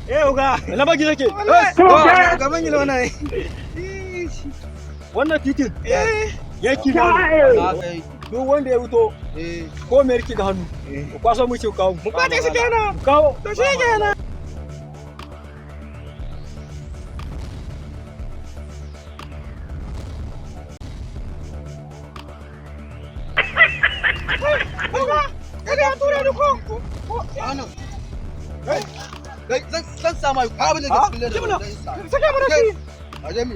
Eh, oga. Ina baki take? Gaban yi lona ne. Wannan titin yanki na ne. Duk wanda ya wuto ko me rike ga hannu. Ku kwaso mu ce ku kawo. Mu kwace shi kenan. Ku kawo. To shi kenan. Oga, kada ya tura ni ko? Zan sa mai abin da ke cikin leda. Saka mana shi. A jami.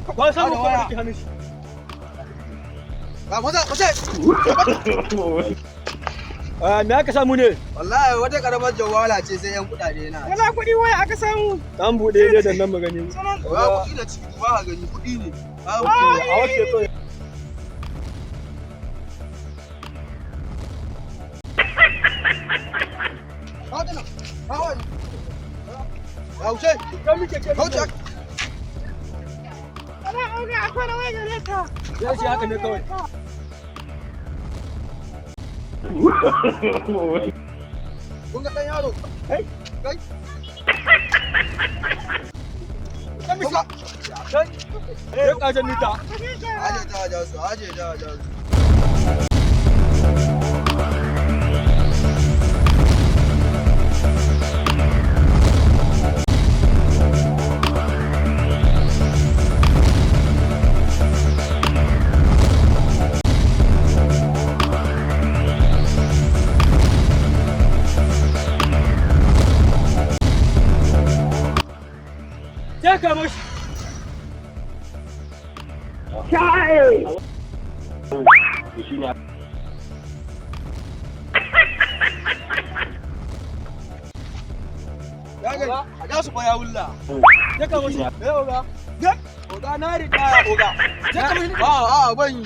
Kwaso mu ko rike hannun shi. Ba maza, mace. Ah, me aka samu ne? Wallahi wata karamar jawala ce sai yan kudade na. Wala kuɗi waya aka samu. Dan bude ne da nan magani. Sunan Ba kuɗi da ciki ba ka gani kuɗi ne. Ba A wace to. Hauce, Kan muke ke. hauce. Wala oga akwai na waya gare ta. Ya ce haka ne kawai. Kun ga ɗan yaro. Kai. Kai. Kan muke. Kai. Ya kaje mita. To shi kenan. Aje ta aje su, aje ta aje su. Ya kama shi. Ya gani, a ja su fa ya wulla. Ya kama shi. Eh oga. Oga na riga oga. Ya kama shi. A a ban yi.